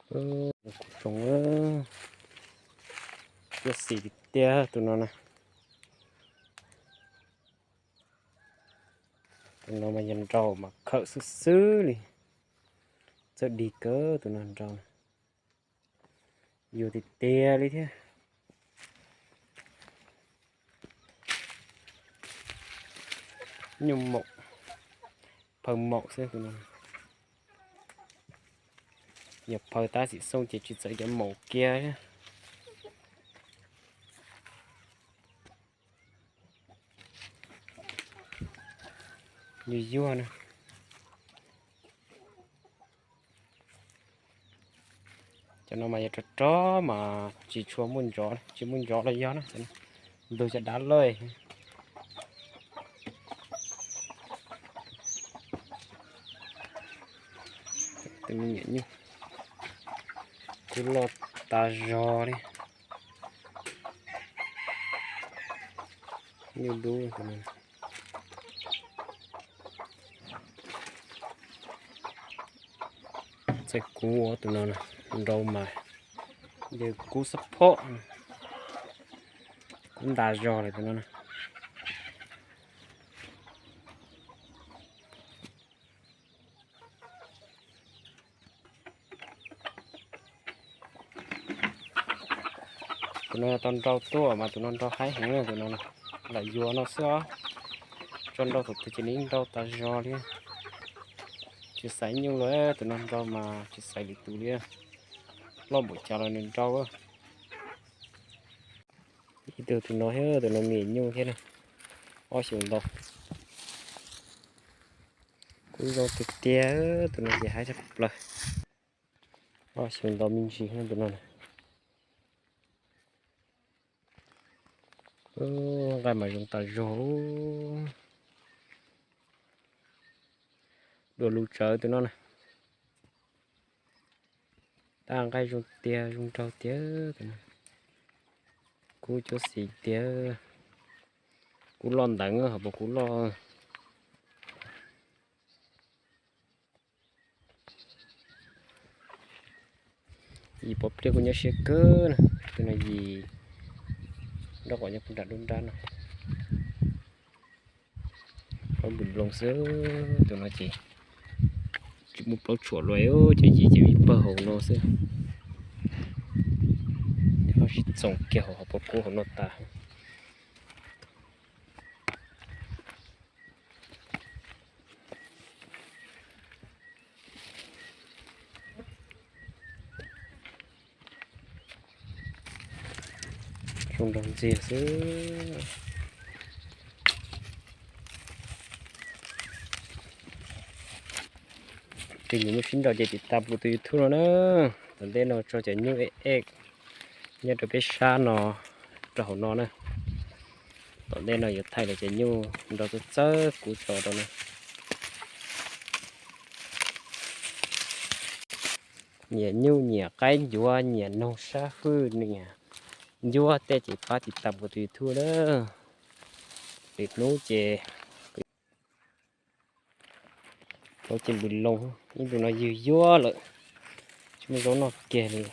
Kuv tsoom, cuab xim tiag tiag tus no na. Tus no mas yog nrau mas khawm xwb xwb li. Txawj dig kawg tus no nrau. Yuag tiag tiag li thiab. Nyuj maum, phaw maum xwb tus no. Yog phaw tab sim xoo ces tsis txawm cov maum kiag. Yuag yuag na. Cov no mas yog rog rog mas tsis tshua muaj ntsov, tsis muaj ntsov los yog na. Ntug cov dav lawm. Tus me nyuam nyuj twb loj tas zog li. Nyuj dub. Txawm kuv ua tus no nrau mas yog kub xab phob, kub ntas zog lawm tus no. Tus no tau nrau tuaj mas tus no nrau haib heev na tus no. Lam yuav no xwb os. Tso nrau thaum twg ces nws nrau tas zog li. Tsis xaiv nyuj los tus no nrau mas tsis xaiv lwm tus li. Loj npaum cas los nws nrau. Ib tug tus no thiab tus no me nyuj thiab na. Ob xyoos ntau. Kuj zoo tiag tiag, tus no ces haib tshaj plaws. Ob xyoos ntau me ntsis tus no. Nqaij mas zoo tas zog. Dua lus tsawv tus no na. Tab nqaij zoo tiag zoo nraug tiag. Kub cuab xim tiag. Kub loj nteev hos puas kub loj. Yim pov pliaj kuj nyob siab kawg na. Tus no yim nrab qaum nyob puag nram dub nrab no. Plaub npws loo xwb, tus no ces tsis muaj plaub tshuam luaj, cov yim ces ib pawg hauv no xwb. Ho sib txoos kiag hauv, hauv paus kub hauv no tas. Zoo nraug ntxiag xwb. Ces nyiam nyuj sib nraus ces tiv tas kuv tus YouTube no na. Tom ntej no tso cov nyuj ej ej nyob rau peb sab no rau hauv no na. Tom ntej no yuav thaij lawv cov nyuj nrau txawj txawj kuv tso rau na. Nyiam nyuj nyiam qaib ncuav nyiam noog sab hwj nyiam ncuab tej ces pab tiv tas kuv tus YouTube na. Lwm hnub ces plaub ces npws loo, ib ntus no ywg yuav lawm, tsis muaj zaub noj kiag li.